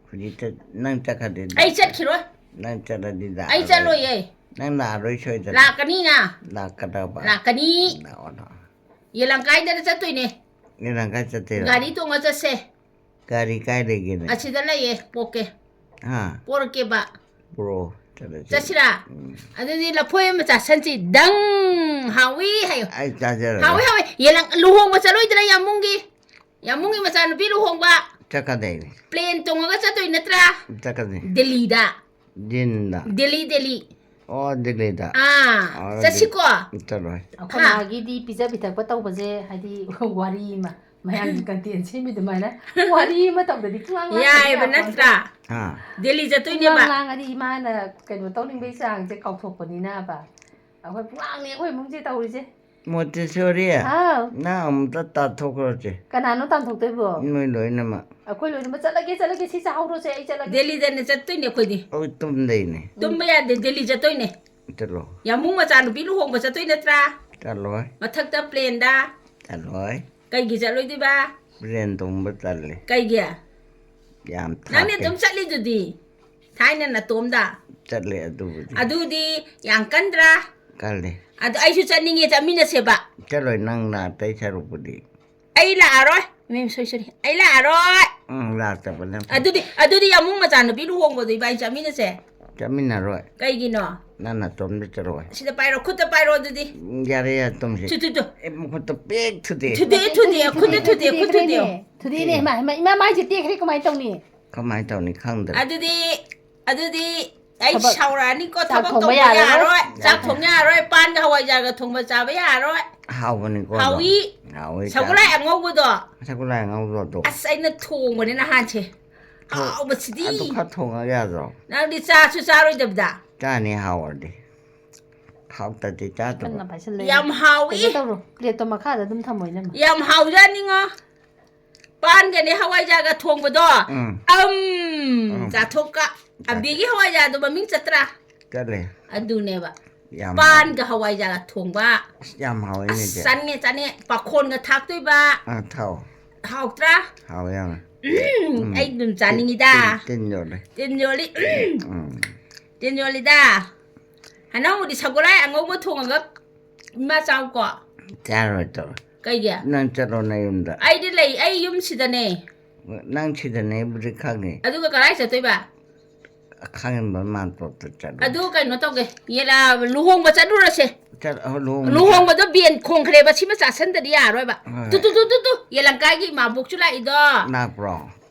ꯍꯧꯖꯤꯛꯇ ꯅꯪ ꯆꯠꯈ꯭ꯔꯗꯤ ꯑꯩ ꯆꯠꯈꯤꯔꯣꯏ꯫ ꯅꯪ ꯆꯠꯂꯗꯤ ꯂꯥꯛꯑꯔꯣꯏ꯫ ꯑꯩ ꯆꯠꯂꯣꯏꯌꯦ꯫ ꯅꯪ ꯂꯥꯛꯑꯔꯣꯏ ꯁꯣꯏꯗꯅ꯫ ꯂꯥꯛꯀꯅꯤꯅ꯫ ꯂꯥꯛꯀꯗꯧꯕ꯫ ꯂꯥꯛꯀꯅꯤ꯫ ꯂꯥꯛꯑꯣ, ꯂꯥꯛꯑꯣ꯫ ꯌꯦꯂꯪꯀꯥꯏꯗꯅ ꯆꯠꯇꯣꯏꯅꯦ꯫ ꯌꯦꯂꯪꯀꯥꯏ ꯆꯠꯇꯣꯏꯔꯣ? ꯒꯥꯔꯤ ꯇꯣꯡꯉ ꯆꯠꯁꯦ꯫ ꯒꯥꯔꯤ ꯀꯥꯏ ꯂꯩꯒꯦꯅꯦ? ꯑꯁꯤꯗ ꯂꯩꯌꯦ, ꯄꯣꯛꯀꯦ꯫ ꯍꯥ? ꯄꯣꯔꯛꯀꯦꯕ꯫ ꯄꯨꯔꯛꯑꯣ, ꯆꯠꯂꯁꯤ꯫ ꯆꯠꯁꯤꯔꯥ? ꯎꯝ꯫ ꯑꯗꯨꯗꯤ ꯂꯐꯣꯏ ꯑꯃ ꯆꯥꯁꯟꯁꯤ꯫ ꯗꯪ! ꯍꯥꯎꯏ ꯍꯥꯏꯌꯣ꯫ ꯑꯩ ꯆꯥꯖꯔꯒꯦ꯫ ꯍꯥꯎꯏ, ꯍꯥꯎꯏ꯫ ꯌꯦꯂꯪ-, ꯂꯨꯍꯣꯡꯕ ꯆꯠꯂꯣꯏꯗ꯭ꯔꯥ ꯌꯥꯝꯕꯨꯡꯒꯤ? ꯌꯥꯝꯕꯨꯡꯒꯤ ꯃꯆꯥꯅꯨꯄꯤ ꯂꯨꯍꯣꯡꯕ꯫ ꯆꯠꯀꯗꯣꯏꯅꯤ꯫ ꯄ꯭ꯂꯦꯟ ꯇꯣꯡꯉꯒ ꯆꯠꯇꯣꯏ ꯅꯠꯇ꯭ꯔꯥ? ꯆꯠꯀꯅꯤ꯫ ꯗꯦꯜꯂꯤꯗ꯫ ꯗꯤꯟꯗ꯫ ꯗꯦꯜꯂꯤ, ꯗꯦꯜꯂꯤ꯫ ꯑꯣ, ꯗꯤꯜꯂꯤꯗ꯫ ꯑꯥ, ꯑꯣ, ꯆꯠꯁꯤꯀꯣ꯫ ꯆꯠꯂꯣꯏ꯫ ꯑꯩꯈꯣꯏ ꯍꯥ? ꯃꯥꯒꯤꯗꯤ ꯄꯤꯖ ꯄꯤꯊꯛꯄ ꯇꯧꯕꯁꯦ ꯍꯥꯏꯗꯤ ꯋꯥꯔꯤ ꯑꯃ, ꯃꯌꯥꯝꯒꯤ ꯀꯟꯇꯦꯟ ꯁꯦꯝꯃꯤ ꯑꯗꯨꯃꯥꯏꯅ ꯋꯥꯔꯤ ꯑꯃ ꯇꯧꯗꯗꯤ ꯄꯨꯡꯂꯥꯡ ꯂꯥꯡꯗꯗꯤ ꯌꯥꯏꯑꯕ ꯌꯥꯄꯣꯟꯇꯦ꯫ ꯅꯠꯇ꯭ꯔꯥ? ꯑꯥ꯫ ꯗꯦꯜꯂꯤ ꯄꯨꯡꯂꯥꯡ ꯆꯠꯇꯣꯏꯅꯦꯕ꯫ ꯂꯥꯡꯉꯗꯤ ꯏꯃꯥꯅ ꯀꯩꯅꯣ ꯇꯧꯅꯤꯡꯕꯩ ꯆꯥꯡꯁꯦ ꯀꯥꯎꯊꯣꯛꯄꯅꯤꯅꯕ꯫ ꯑꯩꯈꯣꯏ ꯄꯨꯡꯂꯥꯡꯅꯦ ꯑꯩꯈꯣꯏ ꯏꯃꯨꯡꯁꯦ ꯇꯧꯔꯤꯁꯦ꯫ ꯃꯣꯇꯦꯁꯣꯔꯤ, ꯍꯥꯎ꯫ ꯅꯪ ꯑꯃꯨꯛꯇ ꯇꯥꯟꯊꯣꯛꯈ꯭ꯔꯣꯁꯦ꯫ ꯀꯅꯥꯅꯣ ꯇꯥꯟꯊꯣꯛꯇꯣꯏꯕꯣ? ꯅꯣꯏ ꯂꯣꯏꯅꯃꯛ꯫ ꯑꯩꯈꯣꯏ ꯂꯣꯏꯅꯃꯛ ꯆꯠꯂꯒꯦ, ꯆꯠꯂꯒꯦ, ꯁꯤ ꯆꯥꯍꯧꯔꯣꯁꯦ, ꯑꯩ ꯆꯠꯂꯒꯦ꯫ ꯗꯦꯜꯂꯤꯗꯅꯦ ꯆꯠꯇꯣꯏꯅꯦ ꯑꯩꯈꯣꯏꯗꯤ꯫ ꯑꯩꯈꯣꯏ ꯇꯨꯝꯗꯣꯏꯅꯦ꯫ ꯇꯨꯝꯕ ꯌꯥꯗꯦ, ꯗꯦꯜꯂꯤ ꯆꯠꯇꯣꯏꯅꯦ꯫ ꯆꯠꯂꯣ꯫ ꯌꯥꯝꯕꯨꯡ ꯃꯆꯥꯅꯨꯄꯤ ꯂꯨꯍꯣꯡꯕ ꯆꯠꯇꯣꯏ ꯅꯠꯇ꯭ꯔꯥ? ꯆꯠꯂꯣꯏ꯫ ꯃꯊꯛꯇ ꯄ꯭ꯂꯦꯟꯗ꯫ ꯆꯠꯂꯣꯏ꯫ ꯀꯩꯒꯤ ꯆꯠꯂꯣꯏꯗꯣꯏꯕ? ꯄ꯭ꯂꯦꯟ ꯇꯣꯡꯕ ꯇꯜꯂꯦ꯫ ꯀꯩꯒꯤ? ꯌꯥꯝ ꯅꯪꯗꯤ ꯊꯥꯞꯄꯦ꯫ ꯑꯗꯨꯝ ꯆꯠꯂꯤꯗꯨꯗꯤ ꯊꯥꯏꯅ ꯅꯇꯣꯝꯗ꯫ ꯆꯠꯂꯦ ꯑꯗꯨꯕꯨꯗꯤ꯫ ꯑꯗꯨꯗꯤ ꯌꯥꯝ ꯀꯟꯗ꯭ꯔꯥ? ꯀꯜꯂꯦ꯫ ꯑꯗꯨ ꯑꯩꯁꯨ ꯆꯠꯅꯤꯡꯉꯦ, ꯆꯠꯃꯤꯟꯅꯁꯦꯕ꯫ ꯆꯠꯂꯣꯏ, ꯅꯪ ꯅꯥꯇꯩ ꯁꯔꯨꯛꯄꯨꯗꯤ꯫ ꯑꯩ ꯂꯥꯛꯑꯔꯣꯏ꯫ ꯃꯦꯝ ꯁꯣꯏ ꯁꯣꯔꯤ꯫ ꯑꯩ ꯂꯥꯛꯑꯔꯣꯏ꯫ ꯎꯝ, ꯂꯥꯛꯇꯕꯅ ꯐꯩ꯫ ꯑꯗꯨꯗꯤ, ꯑꯗꯨꯗꯤ ꯌꯥꯝꯕꯨꯡ ꯃꯆꯥꯅꯨꯄꯤ ꯂꯨꯍꯣꯡꯕꯗꯣ ꯏꯕꯥꯅꯤ ꯆꯠꯃꯤꯟꯅꯁꯦ꯫ ꯆꯠꯃꯤꯟꯅꯔꯣꯏ꯫ ꯀꯩꯒꯤꯅꯣ? ꯅꯪ ꯅꯇꯣꯝꯗ ꯆꯠꯂꯣꯏ꯫ ꯁꯤꯗ ꯄꯥꯏꯔꯣ, ꯈꯨꯠꯇ ꯄꯥꯏꯔꯣ ꯑꯗꯨꯗꯤ꯫ ꯌꯥꯔꯦ, ꯌꯥꯔꯦ, ꯇꯨꯝꯁꯦ꯫ ꯊꯨ, ꯊꯨ, ꯊꯨ꯫ ꯑꯦ, ꯃꯈꯨꯠꯇ ꯄꯦꯛ ꯊꯨꯗꯦ꯫ ꯊꯨꯗꯦ, ꯊꯨꯗꯦ, ꯈꯨꯠꯇ ꯊꯨꯗꯦ, ꯈꯨꯠ ꯊꯨꯗꯦ꯫ ꯊꯨꯗꯦꯅꯦ꯫ ꯍꯩꯃꯥ, ꯍꯩꯃꯥ, ꯏꯃꯥ ꯃꯥꯏꯁꯦ ꯇꯦꯛꯈ꯭ꯔꯦ, ꯀꯃꯥꯏꯅ ꯇꯧꯅꯤ? ꯀꯃꯥꯏꯅ ꯇꯧꯅꯤ ꯈꯪꯗ꯭ꯔꯦ꯫ ꯑꯗꯨꯗꯤ, ꯑꯗꯨꯗꯤ ꯑꯩ ꯊꯕꯛ ꯁꯥꯎꯔꯛꯑꯅꯤꯀꯣ, ꯆꯥꯛ ꯊꯕꯛ ꯊꯣꯡꯕ ꯇꯧꯕ ꯌꯥꯔꯔꯣꯏ꯫ ꯌꯥꯔꯣꯏ, ꯆꯥꯛ ꯊꯣꯡ ꯌꯥꯔꯔꯣꯏ, ꯄꯥꯟꯒ ꯍꯋꯥꯏꯖꯥꯔꯒ ꯊꯣꯡꯕ ꯆꯥꯕ ꯌꯥꯔꯔꯣꯏ꯫ ꯍꯥꯎꯕꯅꯤꯀꯣ ꯑꯗꯣ꯫ ꯍꯥꯎꯏ꯫ ꯍꯥꯎꯋꯤ ꯆꯥ- ꯁꯒꯣꯜꯍꯋꯥꯏ ꯑꯉꯧꯕꯗꯣ꯫ ꯁꯒꯣꯜꯍꯋꯥꯏ ꯑꯉꯧꯕꯗꯣ꯫ ꯑꯁ, ꯑꯩꯅ ꯊꯣꯡꯕꯅꯦ ꯅꯍꯥꯟꯁꯦ꯫ ꯍꯥꯎꯕꯁꯤꯗꯤ꯫ ꯑꯗꯨ ꯈꯔ ꯊꯣꯡꯉꯒ ꯌꯥꯗ꯭ꯔꯣ? ꯅꯪꯗꯤ ꯆꯥꯁꯨ ꯆꯥꯔꯣꯏꯗꯕꯗ꯫ ꯆꯥꯅꯤ ꯍꯥꯎꯔꯗꯤ꯫ ꯍꯥꯎꯇꯗꯤ ꯆꯥꯗꯕ꯫ ꯀꯟꯅ ꯄꯥꯏꯁꯜꯂꯦ꯫ ꯌꯥꯝ ꯍꯥꯎꯏ꯫ ꯀꯩꯅꯣ ꯇꯧꯔꯣ, ꯄ꯭ꯂꯦꯠꯇꯣ ꯃꯈꯥꯗ ꯑꯗꯨꯝ ꯊꯝꯃꯣ, ꯏꯅꯝꯃ꯫ ꯌꯥꯝ ꯍꯥꯎꯖꯥꯅꯤꯉꯣ꯫ ꯄꯥꯟꯒꯅꯦ ꯍꯋꯥꯏꯖꯥꯔꯒ ꯊꯣꯡꯕꯗꯣ꯫ ꯎꯝ꯫ ꯑꯝ ꯎꯝ꯫ ꯆꯥꯊꯣꯛꯀ꯫ ꯑꯕꯤꯒꯤ ꯍꯋꯥꯏꯖꯥꯔꯗꯣ ꯃꯃꯤꯡ ꯆꯠꯇ꯭ꯔꯥ? ꯆꯠꯂꯦ꯫ ꯑꯗꯨꯅꯦꯕ꯫ ꯌꯥꯝ ꯄꯥꯟꯒ ꯍꯋꯥꯏꯖꯥꯔꯒ ꯊꯣꯡꯕ꯫ ꯑꯁ, ꯌꯥꯝ ꯍꯥꯎꯋꯦ ꯑꯁ, ꯏꯆꯦ꯫ ꯆꯥꯅꯤꯡꯉꯦ, ꯆꯥꯅꯤꯡꯉꯦ꯫ ꯄꯥꯈꯣꯟꯒ ꯊꯥꯛꯇꯣꯏꯕ꯫ ꯑꯥ, ꯊꯥꯎ꯫ ꯍꯥꯎꯇ꯭ꯔꯥ? ꯍꯥꯎꯋꯦ ꯌꯥꯝꯅ꯫ ꯎꯝ, ꯑꯩ ꯑꯗꯨꯝ ꯆꯥꯅꯤꯡꯉꯤꯗ꯫ ꯇꯤꯟ ꯌꯣꯠꯂꯦ꯫ ꯇꯤꯟ ꯌꯣꯠꯂꯤ꯫ ꯎꯝ꯫ ꯇꯤꯟ ꯌꯣꯠꯂꯤꯗ꯫ ꯍꯅꯥꯎꯗꯤ ꯁꯒꯣꯜꯍꯋꯥꯏ ꯑꯉꯧꯕ ꯊꯣꯡꯉꯒ ꯏꯃꯥ ꯆꯥꯎꯀꯣ꯫ ꯆꯥꯔꯣꯏ ꯇꯧꯔꯣ꯫ ꯀꯩꯒꯤ? ꯅꯪ ꯆꯠꯂꯣ ꯅꯌꯨꯝꯗ꯫ ꯑꯩꯗꯤ ꯂꯩ, ꯑꯩ ꯌꯨꯝꯁꯤꯗꯅꯦ꯫ ꯅꯪ ꯁꯤꯗꯅꯦꯕꯨꯗꯤ ꯈꯪꯉꯦ꯫ ꯑꯗꯨꯒ ꯀꯗꯥꯏ ꯆꯠꯇꯣꯏꯕ? ꯈꯥꯡꯉꯕꯣꯛ ꯃꯥꯟꯇꯣꯞꯇ ꯆꯠꯂꯣ꯫ ꯑꯗꯨ ꯀꯩꯅꯣ ꯇꯧꯒꯦ, ꯌꯦꯂꯥ ꯂꯨꯍꯣꯡꯕ ꯆꯠꯂꯨꯔꯁꯦ꯫ ꯆꯠ-, ꯑ, ꯂꯨꯍꯣꯡꯕ ꯂꯨꯍꯣꯡꯕꯗꯣ ꯕꯦꯟ ꯈꯣꯡꯈ꯭ꯔꯦꯕ, ꯁꯤꯃ ꯆꯥꯁꯟꯗꯗꯤ ꯌꯥꯔꯣꯏꯕ꯫ ꯍꯣꯏ꯫ ꯇꯨ ꯇꯨ ꯇꯨ ꯇꯨ ꯇꯨ, ꯌꯦꯂꯪꯀꯥꯏꯒꯤ ꯏꯃꯥꯕꯣꯛꯁꯨ ꯂꯥꯛꯏꯗꯣ꯫ ꯂꯥꯛꯄ꯭ꯔꯣ?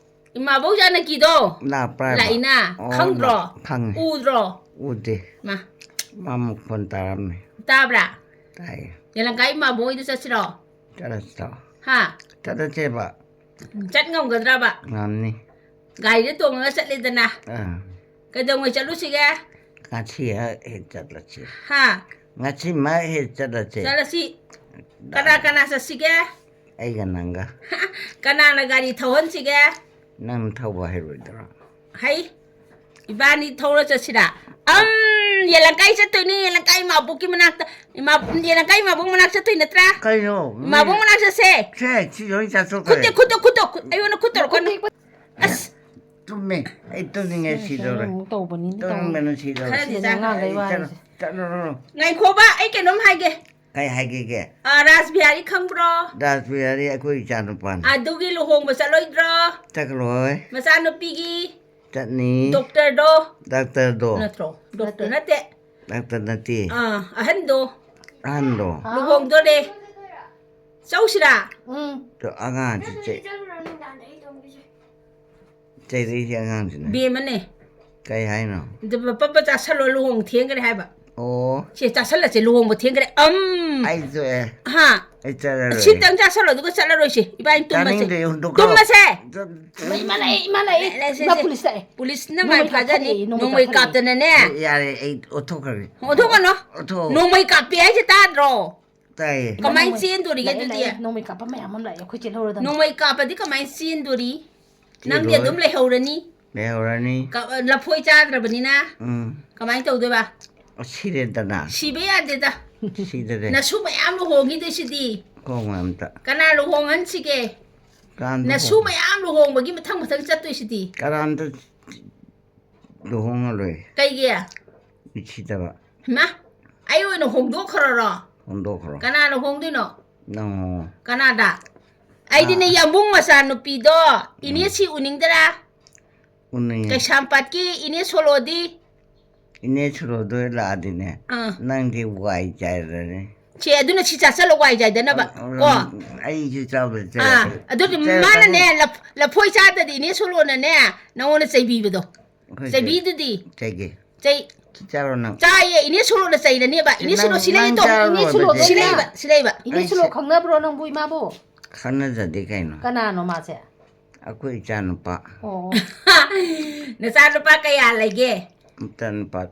ꯏꯃꯥꯕꯣꯛ ꯖꯥꯅꯀꯤꯗꯣ꯫ ꯂꯥꯛꯄ꯭ꯔꯥ ꯍꯥꯏꯕ? ꯂꯥꯛꯏꯅ꯫ ꯑꯣ, ꯈꯪꯗ꯭ꯔꯣ? ꯂꯥꯛ-, ꯈꯪꯉꯦ꯫ ꯎꯗ꯭ꯔꯣ? ꯎꯗꯦ꯫ ꯃꯥ꯫ ꯃꯥ ꯃꯈꯣꯟ ꯇꯥꯔꯝꯃꯦ꯫ ꯇꯥꯕ꯭ꯔꯥ? ꯇꯥꯏꯌꯦ꯫ ꯌꯦꯂꯪꯀꯥꯏ ꯏꯃꯥꯕꯣꯛ ꯍꯣꯏꯗ ꯆꯠꯁꯤꯔꯣ? ꯆꯠꯂꯁꯤꯔꯣ? ꯍꯥ? ꯆꯠꯂꯁꯦꯕ꯫ ꯆꯠ ꯉꯝꯒꯗ꯭ꯔꯕ? ꯉꯝꯅꯤ꯫ ꯒꯥꯔꯤꯗ ꯇꯣꯡꯉꯒ ꯆꯠꯂꯦꯗꯅ꯫ ꯑꯥ꯫ ꯀꯩꯗꯧꯉꯩ ꯆꯠꯂꯨꯁꯤꯒꯦ? ꯉꯁꯤ ꯍꯦꯛ ꯍꯦꯛ ꯆꯠꯂꯁꯤ꯫ ꯍꯥ? ꯉꯁꯤꯃꯛ ꯍꯦꯛ ꯆꯠꯂꯁꯤ꯫ ꯆꯠꯂꯁꯤ꯫ ꯀꯅꯥ ꯀꯅꯥ ꯆꯠꯁꯤꯒꯦ? ꯑꯩꯒ ꯅꯪꯒ꯫ ꯀꯅꯥꯅ ꯒꯥꯔꯤ ꯊꯧꯍꯟꯁꯤꯒꯦ? ꯅꯪ ꯊꯧꯕ ꯍꯩꯔꯣꯏꯗ꯭ꯔꯣ? ꯍꯩ꯫ ꯏꯕꯥꯅꯤ ꯊꯧꯔ ꯆꯠꯁꯤꯔꯥ? ꯑꯝ, ꯌꯦꯂꯪꯀꯥꯏ ꯆꯠꯇꯣꯏꯅꯦ, ꯌꯦꯂꯪꯀꯥꯏ ꯏꯃꯥꯕꯣꯛꯀꯤ ꯃꯅꯥꯛꯇ꯫ ꯏꯃꯥ-, ꯌꯦꯂꯪꯀꯥꯏ ꯏꯃꯥꯕꯣꯛ ꯃꯅꯥꯛ ꯆꯠꯇꯣꯏ ꯅꯠꯇ꯭ꯔꯥ? ꯀꯩꯅꯣ? ꯏꯃꯥꯕꯣꯛ ꯃꯅꯥꯛ ꯆꯠꯁꯦ꯫ ꯁꯦ, ꯁꯤ ꯂꯣꯏ ꯆꯥꯊꯣꯛꯈ꯭ꯔꯦ꯫ ꯈꯨꯠꯇ, ꯈꯨꯠꯇ, ꯈꯨꯠꯇ, ꯈꯨꯠ-, ꯑꯩꯉꯣꯟꯗ ꯈꯨꯠ ꯇꯧꯔꯛꯀꯅꯨ꯫ ꯑꯁ, ꯇꯨꯝꯃꯦ꯫ ꯑꯩ ꯇꯨꯝꯅꯤꯡꯉꯦ ꯁꯤꯗꯧꯔꯦ꯫ ꯑꯃꯨꯛ ꯇꯧꯕꯅꯤꯅꯦ, ꯇꯧꯕꯅꯤꯅꯦ꯫ ꯇꯨꯝꯅꯤꯡꯕꯅ ꯁꯤꯗꯧꯔꯦ꯫ ꯈꯔꯗꯤ ꯁꯤꯗ ꯆꯥ-, ꯑꯉꯥꯡꯈꯩ ꯑꯩ ꯆꯠꯂꯣ, ꯋꯥꯔꯤꯁꯦ꯫ ꯆꯠꯂꯣ, ꯆꯠꯂꯣ꯫ ꯉꯥꯏꯈꯣꯕ, ꯑꯩ ꯀꯩꯅꯣꯝ ꯍꯥꯏꯒꯦ꯫ ꯀꯩ ꯍꯥꯏꯒꯦꯒꯦ? ꯑ, ꯔꯥꯁ ꯕꯤꯍꯥꯔꯤ ꯈꯪꯕ꯭ꯔꯣ? ꯔꯥꯁ ꯕꯤꯍꯥꯔꯤ ꯑꯩꯈꯣꯏ ꯏꯆꯥ ꯅꯨꯄꯥꯅꯤ꯫ ꯑꯗꯨꯒꯤ ꯂꯨꯍꯣꯡꯕ ꯆꯠꯂꯣꯏꯗ꯭ꯔꯣ? ꯆꯠꯂꯣꯏ꯫ ꯃꯆꯥꯅꯨꯄꯤꯒꯤ ꯆꯠꯅꯤ꯫ ꯗꯣꯛꯇꯔꯗꯣ? ꯗꯥꯛꯇꯔꯗꯣ꯫ ꯅꯠꯇ꯭ꯔꯣ? ꯗꯣꯛꯇꯔ ꯅꯠꯇꯦ꯫ ꯅꯠꯇꯦ꯫ ꯗꯥꯛꯇꯔ ꯅꯠꯇꯦ꯫ ꯑꯥ, ꯑꯍꯟꯗꯣ꯫ ꯑꯍꯟꯗꯣ꯫ ꯂꯨꯍꯣꯡꯗꯣꯔꯦ꯫ ꯆꯧꯁꯤꯔꯥ? ꯎꯝ꯫ ꯑꯗꯣ ꯑꯉꯥꯡꯁꯤ ꯆꯩ-, ꯆꯩꯔꯛꯏꯁꯦ ꯑꯉꯥꯡꯁꯤꯅ꯫ ꯕꯦꯝꯃꯅꯦ꯫ ꯀꯩ ꯍꯥꯏꯅꯣ? ꯑꯗꯨ ꯄꯞ ꯄꯞ ꯆꯥꯁꯜꯂꯣ, ꯂꯨꯍꯣꯡ ꯊꯦꯡꯈ꯭ꯔꯦ ꯍꯥꯏꯕ꯫ ꯑꯣ, ꯁꯦ, ꯆꯥꯁꯜꯂꯁꯦ, ꯂꯨꯍꯣꯡꯕ ꯊꯦꯡꯈ꯭ꯔꯦ꯫ ꯑꯝ ꯑꯩ ꯇꯣꯛꯑꯦ꯫ ꯍꯥ꯫ ꯑꯩ ꯆꯠꯂꯔꯣꯏ꯫ ꯁꯤꯇꯪ ꯆꯥꯁꯜꯂꯣ, ꯑꯗꯨꯒ ꯆꯠꯂꯔꯣꯏꯁꯦ, ꯏꯕꯥꯅꯤ ꯇꯨꯝꯃꯁꯦ꯫ ꯇꯥꯅꯤꯡꯗꯦ, ꯍꯨꯟꯗꯣꯛꯈ꯭ꯔꯣ꯫ ꯇꯨꯝꯃꯁꯦ꯫ ꯆꯠ- ꯏꯃꯥ ꯂꯩ, ꯏꯃꯥ ꯂꯩ꯫ ꯂꯩ, ꯂꯩ, ꯏꯃꯥ ꯂꯩ꯫ ꯄꯨꯂꯤꯁ ꯂꯥꯛꯑꯦ꯫ ꯄꯨꯂꯤꯁꯅ ꯅꯣꯡꯃꯩ ꯃꯥꯏ ꯐꯥꯖꯅꯤ꯫ ꯀꯥꯞꯊꯠꯂꯛꯑꯦ, ꯅꯣꯡꯃꯩ ꯅꯣꯡꯃꯩ ꯀꯥꯞꯊꯠꯂꯛꯑꯦ꯫ ꯀꯥꯞꯇꯅꯅꯦ꯫ ꯌꯥꯔꯦ, ꯑꯩ ꯑꯣꯊꯣꯛꯈ꯭ꯔꯒꯦ꯫ ꯑꯣꯊꯣꯛꯀꯅꯣ꯫ ꯑꯣꯊꯣꯛ꯫ ꯅꯣꯡꯃꯩ ꯀꯥꯞꯄꯦ ꯍꯥꯏꯁꯦ ꯇꯥꯗ꯭ꯔꯣ? ꯇꯥꯏꯌꯦ꯫ ꯀꯃꯥꯏꯅ ꯅꯣꯡꯃꯩ ꯆꯦꯟꯗꯣꯔꯤꯒꯦ ꯂꯥꯛꯑꯦ, ꯑꯗꯨꯗꯤ? ꯂꯥꯛꯑꯦ, ꯅꯣꯡꯃꯩ ꯀꯥꯞꯄ ꯃꯌꯥꯝ ꯑꯃ ꯂꯥꯛꯑꯦ, ꯑꯩꯈꯣꯏ ꯆꯦꯜꯍꯧꯔꯗꯝꯅꯤ꯫ ꯅꯣꯡꯃꯩ ꯀꯥꯞꯄꯗꯤ ꯀꯃꯥꯏꯅ ꯆꯦꯟꯗꯣꯔꯤ? ꯅꯪꯗꯤ ꯆꯦꯜꯂꯣꯏ꯫ ꯑꯗꯨꯝ ꯂꯩꯍꯧꯔꯅꯤ꯫ ꯂꯩꯍꯧꯔꯅꯤ꯫ ꯀ-, ꯂꯐꯣꯏ ꯆꯥꯗ꯭ꯔꯕꯅꯤꯅ ꯎꯝ꯫ ꯀꯃꯥꯏꯅ ꯇꯧꯗꯣꯏꯕ? ꯁꯤꯔꯦꯗꯅ꯫ ꯁꯤꯕ ꯌꯥꯗꯦꯗ꯫ ꯁꯤꯗꯔꯦ꯫ ꯅꯁꯨ ꯃꯌꯥꯝ ꯂꯨꯍꯣꯡꯈꯤꯗꯣꯏꯁꯤꯗꯤ꯫ ꯈꯣꯡ ꯑꯝꯇ꯫ ꯀꯅꯥ ꯂꯨꯍꯣꯡꯍꯟꯁꯤꯒꯦ? ꯀꯔꯝꯇ ꯅꯁꯨ ꯍꯣꯡ-, ꯃꯌꯥꯝ ꯂꯨꯍꯣꯡꯕꯒꯤ ꯃꯊꯪ ꯃꯊꯪ ꯆꯠꯇꯣꯏꯁꯤꯗꯤ꯫ ꯀꯔꯝꯇ ꯂꯨꯍꯣꯡꯉꯔꯣꯏ꯫ ꯀꯩꯒꯤ? ꯎꯁꯤꯠꯇꯕ꯫ ꯃꯥ, ꯑꯩ ꯑꯣꯏꯅ ꯍꯣꯡꯗꯣꯛꯈ꯭ꯔꯔꯣ? ꯍꯣꯡꯗꯣꯛꯈ꯭ꯔꯣ꯫ ꯀꯅꯥꯅ ꯍꯣꯡꯗꯣꯏꯅꯣ? ꯅꯪ ꯍꯣꯡꯉꯣ꯫ ꯀꯅꯥꯗ? ꯑꯩꯗꯤꯅꯦ, ꯑꯥ꯫ ꯌꯥꯝꯕꯨꯡ ꯃꯆꯥ ꯅꯨꯄꯤꯗꯣ, ꯏꯅꯦꯁꯤ ꯎꯅꯤꯡꯗꯔꯥ? ꯎꯅꯤꯡꯉꯦ꯫ ꯀꯩꯁꯥꯝꯄꯥꯠꯀꯤ ꯏꯅꯦ ꯁꯣꯂꯣꯗꯤ? ꯏꯅꯦ ꯁꯣꯂꯣꯗꯣ ꯂꯥꯛꯑꯗꯤꯅꯦ, ꯑꯥ꯫ ꯅꯪꯗꯤ ꯋꯥꯏ ꯆꯥꯏꯔꯅꯤ꯫ ꯁꯦ, ꯑꯗꯨꯅ ꯁꯤ ꯆꯥꯁꯜꯂꯣ, ꯋꯥꯏ ꯆꯥꯏꯗꯅꯕ꯫ ꯎꯝ, ꯀꯣ? ꯑꯩꯁꯨ ꯆꯥꯕ ꯑꯥ, ꯑꯗꯨꯗꯤ ꯆꯥꯏꯔꯣ, ꯃꯥꯅꯅꯦ, ꯆꯥꯏꯔꯣ꯫ ꯂꯐ-, ꯂꯐꯣꯏ ꯆꯥꯗꯗꯤ ꯏꯅꯦ ꯁꯣꯂꯣꯅꯅꯦ, ꯅꯉꯣꯟꯗ ꯆꯩꯕꯤꯕꯗꯣ꯫ ꯑꯩꯈꯣꯏ ꯆꯩꯕꯤꯗꯨꯗꯤ? ꯆꯩꯒꯦ꯫ ꯆꯩ-, ꯆꯥꯔꯣ ꯅꯪ꯫ ꯆꯥꯏꯌꯦ, ꯏꯅꯦ ꯁꯣꯂꯣꯅ ꯆꯩꯔꯅꯦꯕ꯫ ꯏꯅꯦ ꯁꯣꯂꯣ, ꯅꯪ, ꯁꯤ ꯂꯩꯌꯦ ꯅꯪ ꯇꯣ꯫ ꯆꯥꯔꯣ ꯏꯅꯦ ꯑꯗꯨꯗꯤ꯫ ꯁꯣꯂꯣꯗꯣ ꯁꯤ ꯂꯩꯕ, ꯁꯤ ꯂꯩꯕ꯫ ꯏꯅꯦ ꯑꯩ ꯁꯣꯂꯣ ꯁꯦ- ꯈꯪꯅꯕ꯭ꯔꯣ ꯅꯪꯕꯨ ꯏꯃꯥꯕꯨ? ꯈꯪꯅꯖꯗꯦ ꯀꯩꯅꯣ꯫ ꯀꯅꯥꯅꯣ ꯃꯥꯁꯦ? ꯑꯩꯈꯣꯏ ꯏꯆꯥ ꯅꯨꯄꯥ꯫ ꯑꯣ꯫ ꯅꯆꯥꯅꯨꯄꯥ ꯀꯌꯥ ꯂꯩꯒꯦ? ꯏꯆꯥ ꯅꯨꯄꯥ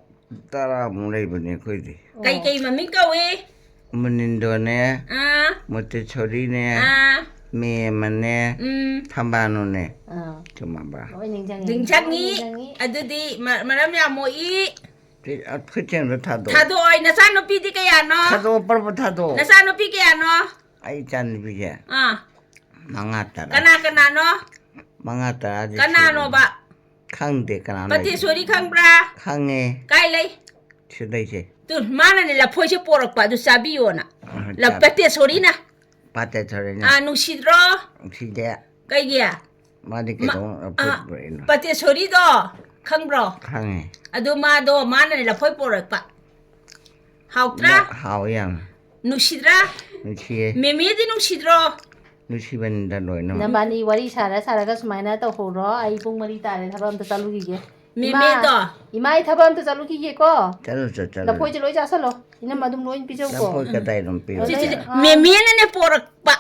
ꯇꯔꯥꯃꯨꯛ ꯂꯩꯕꯅꯦ ꯑꯩꯈꯣꯏꯗꯤ꯫ ꯀꯩ ꯀꯩ ꯃꯃꯤꯡ ꯀꯧꯏ? ꯃꯨꯅꯤꯟꯗꯣꯅꯦ, ꯑꯥ, ꯃꯣꯇꯦꯁꯣꯔꯤꯅꯦ, ꯑꯥ, ꯃꯦꯝꯃꯅꯦ, ꯎꯝ꯫ ꯊꯝꯕꯥꯜꯅꯨꯅꯦ꯫ ꯑꯥ, ꯆꯨꯝꯃꯕ? ꯂꯣꯏ ꯅꯤꯡꯁꯤꯡꯉꯤ꯫ ꯅꯤꯡꯁꯤꯡꯉꯤ꯫ ꯂꯣꯏ ꯅꯤꯡꯁꯤꯡꯉꯤ꯫ ꯑꯗꯨꯗꯤ ꯃ-, ꯃꯔꯝ ꯌꯥꯝ ꯃꯣꯛꯏ꯫ ꯁꯤ, ꯑ, ꯈꯨꯠꯁꯦꯝꯗꯣ ꯊꯥꯗꯣꯛꯑꯣ꯫ ꯊꯥꯗꯣꯛꯑꯣꯏ꯫ ꯅꯆꯥꯅꯨꯄꯤꯗꯤ ꯀꯌꯥꯅꯣ? ꯊꯥꯗꯣꯛꯑꯣ, ꯄꯔꯄ ꯊꯥꯗꯣꯛꯑꯣ꯫ ꯅꯆꯥꯅꯨꯄꯤ ꯀꯌꯥꯅꯣ? ꯑꯩ ꯏꯆꯥꯅꯨꯄꯤꯁꯦ ꯑꯥ, ꯃꯉꯥ ꯇꯔꯥ꯫ ꯀꯅꯥ ꯀꯅꯥꯅꯣ? ꯃꯉꯥ ꯇꯔꯥꯗꯤ ꯀꯅꯥꯅꯣꯕ? ꯁꯨꯔꯦ꯫ ꯈꯪꯗꯦ ꯀꯅꯥꯅꯣ꯫ ꯄꯇꯦꯁꯣꯔꯤ ꯈꯪꯕ꯭ꯔꯥ? ꯈꯪꯉꯦ꯫ ꯀꯥꯏ ꯂꯩ? ꯁꯤꯗꯩꯁꯦ꯫ ꯇꯨ, ꯃꯥꯅꯅꯦ ꯂꯐꯣꯏꯁꯦ ꯄꯣꯔꯛꯄ, ꯑꯗꯨ ꯆꯥꯕꯤꯌꯣꯅ꯫ ꯑ, ꯂ-, ꯆꯥ-, ꯄꯇꯦꯁꯣꯔꯤꯅ꯫ ꯄꯇꯦꯁꯣꯔꯤꯅ꯫ ꯑꯥ, ꯅꯨꯡꯁꯤꯗ꯭ꯔꯣ? ꯅꯨꯡꯁꯤꯗꯦ꯫ ꯀꯩꯒꯤ? ꯃꯥꯗꯤ ꯃ-, ꯀꯩꯗꯧ-, ꯑꯥ, ꯄꯨꯔꯛꯏꯅꯣ? ꯄꯇꯦꯁꯣꯔꯤꯗꯣ ꯈꯪꯕ꯭ꯔꯣ? ꯈꯪꯉꯦ꯫ ꯑꯗꯨ ꯃꯥꯗꯣ, ꯃꯥꯅꯅꯦ ꯂꯐꯣꯏ ꯄꯣꯔꯛꯄ꯫ ꯍꯥꯎꯇ꯭ꯔꯥ? ꯃ-, ꯍꯥꯎꯋꯦ ꯌꯥꯝꯅ꯫ ꯅꯨꯡꯁꯤꯗ꯭ꯔꯥ? ꯅꯨꯡꯁꯤꯌꯦ꯫ ꯃꯦꯃꯦꯗꯤ ꯅꯨꯡꯁꯤꯗ꯭ꯔꯣ? ꯅꯨꯡꯁꯤꯕꯅꯤꯗ ꯂꯣꯏꯅꯃꯛ꯫ ꯅꯕꯥꯅꯤ ꯋꯥꯔꯤ ꯁꯥꯔ ꯁꯥꯔꯒ ꯁꯨꯃꯥꯏꯅ ꯇꯧꯍꯧꯔꯣ꯫ ꯑꯩ ꯄꯨꯡ ꯃꯔꯤ ꯇꯥꯔꯦ, ꯊꯕꯛ ꯑꯝꯇ ꯆꯠꯂꯨꯈꯤꯒꯦ꯫ ꯃꯦꯃꯦꯗꯣ꯫ ꯏꯃꯥ, ꯑꯩ ꯊꯕꯛ ꯑꯝꯇ ꯆꯠꯂꯨꯈꯤꯒꯦꯀꯣ꯫ ꯆꯠꯂꯨ ꯆꯠ ꯆꯠꯂꯨ꯫ ꯂꯐꯣꯏꯁꯦ ꯂꯣꯏ ꯆꯥꯁꯜꯂꯣ꯫ ꯏꯅꯝꯃ ꯑꯗꯨꯝ ꯂꯣꯏ ꯄꯤꯖꯧꯀꯣ꯫ ꯂꯐꯣꯏ ꯀꯗꯥꯏꯗꯅꯣ ꯄꯤꯌꯨ꯫ ꯁꯤ, ꯁꯤ, ꯁꯤ, ꯑꯥ꯫ ꯃꯦꯃꯦꯅꯅꯦ ꯄꯣꯔꯛꯄ꯫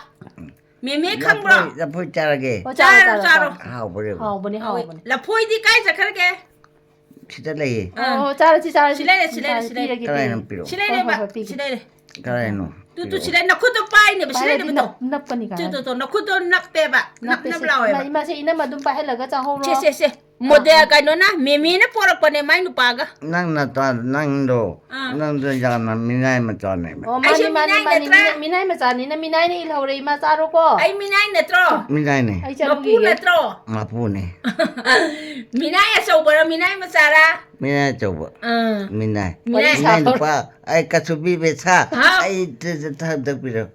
ꯃꯦꯃꯦ ꯈꯪꯕ꯭ꯔꯣ? ꯂꯐꯣꯏ ꯂꯐꯣꯏ ꯆꯥꯔꯒꯦ꯫ ꯑꯣ, ꯆꯥꯔꯣ, ꯆꯥꯔꯣ, ꯆꯥꯔꯣ, ꯆꯥꯔꯣ꯫ ꯆꯥꯔꯣ꯫ ꯍꯥꯎꯕꯅꯦꯕ꯫ ꯍꯥꯎꯕꯅꯦ, ꯍꯥꯎꯕꯅꯦ꯫ ꯂꯐꯣꯏꯗꯤ ꯀꯥꯏ ꯆꯠꯈ꯭ꯔꯒꯦ? ꯁꯤꯗ ꯂꯩꯌꯦ꯫ ꯑꯥ꯫ ꯑꯣ, ꯆꯥꯔꯁꯤ, ꯆꯥꯔꯁꯤ꯫ ꯁꯤ ꯂꯩꯔꯦ, ꯁꯤ ꯂꯩꯔꯦ, ꯆꯥꯔꯁꯤ, ꯁꯤ ꯂꯩꯔꯦ꯫ ꯄꯤꯔꯒꯦ, ꯀꯗꯥꯏꯅꯣ ꯄꯤꯔꯒꯦ꯫ ꯄꯤꯔꯛꯑꯣ? ꯁꯤ ꯂꯩꯔꯦꯕ꯫ ꯍꯣꯏ, ꯍꯣꯏ, ꯄꯤꯒꯦ꯫ ꯁꯤꯗ ꯂꯩꯔꯦ꯫ ꯀꯗꯥꯏꯅꯣ? ꯇꯨ, ꯇꯨ, ꯄꯤꯔꯛꯑꯣ꯫ ꯁꯤ ꯂꯩꯔꯦ꯫ ꯅꯈꯨꯠꯇꯣ ꯄꯥꯏꯅꯦꯕ, ꯁꯤ ꯄꯥꯏꯔꯗꯤ ꯂꯩꯔꯦꯕ꯫ ꯅꯞ-, ꯅꯞꯀꯅꯤ ꯀꯥꯏ꯫ ꯇꯨ, ꯇꯨ, ꯇꯨ, ꯅꯈꯨꯠꯇꯣ ꯅꯞꯄꯦꯕ꯫ ꯅꯞ, ꯅꯞꯄꯦ, ꯅꯞ ꯁꯤ ꯂꯥꯎꯋꯦꯕ꯫ ꯏꯃꯥ, ꯏꯃꯥꯁꯦ ꯏꯅꯝꯃ ꯑꯗꯨꯝ ꯄꯥꯏꯍꯜꯂꯒ ꯆꯥꯍꯧꯔꯣ꯫ ꯁꯦ, ꯁꯦ, ꯁꯦ꯫ ꯃꯣꯗꯦ ꯀꯩꯅꯣꯅ, ꯃꯦꯃꯦꯅ ꯄꯣꯔꯛꯄꯅꯦ ꯃꯥꯏ ꯅꯨꯄꯥꯒ꯫ ꯅꯪ ꯅꯆꯥ ꯅꯪꯗꯣ ꯑꯥ꯫ ꯅꯪꯗꯣ ꯌꯥꯝꯅ ꯃꯤꯅꯥꯏ ꯃꯆꯥꯅꯦꯕ꯫ ꯑꯣ, ꯑꯩꯁꯦ ꯃꯥꯅꯤ, ꯃꯥꯅꯤ, ꯃꯤꯅꯥꯏ ꯃꯥꯅꯤ꯫ ꯅꯠꯇ꯭ꯔꯥ? ꯃꯤꯅꯥꯏ, ꯃꯤꯅꯥꯏ ꯃꯆꯥꯅꯤꯅ ꯃꯤꯅꯥꯏꯅ ꯏꯜꯍꯧꯔꯦ, ꯏꯃꯥ, ꯆꯥꯔꯣꯀꯣ꯫ ꯑꯩ ꯃꯤꯅꯥꯏ ꯅꯠꯇ꯭ꯔꯣ? ꯃꯤꯅꯥꯏꯅꯦ꯫ ꯑꯩ ꯃꯄꯨ ꯆꯠꯂꯨꯈꯤꯒꯦ꯫ ꯅꯠꯇ꯭ꯔꯣ? ꯃꯄꯨꯅꯦ꯫ ꯃꯤꯅꯥꯏ ꯑꯆꯧꯕꯔꯣ, ꯃꯤꯅꯥꯏ ꯃꯆꯥꯔꯥ? ꯃꯤꯅꯥꯏ ꯑꯆꯧꯕ꯫ ꯑꯥ꯫ ꯃꯤꯅꯥꯏ꯫ ꯃꯤꯅꯥꯏ꯫ ꯃꯤꯅꯥꯏ ꯅꯨꯄꯥ꯫ ꯑꯩ ꯀꯆꯨꯕꯤ ꯕꯦꯁꯥ꯫ ꯍꯥꯎ꯫ ꯑꯩ ꯊ- ꯊ- ꯊ- ꯊꯛꯄꯤꯔꯣ꯫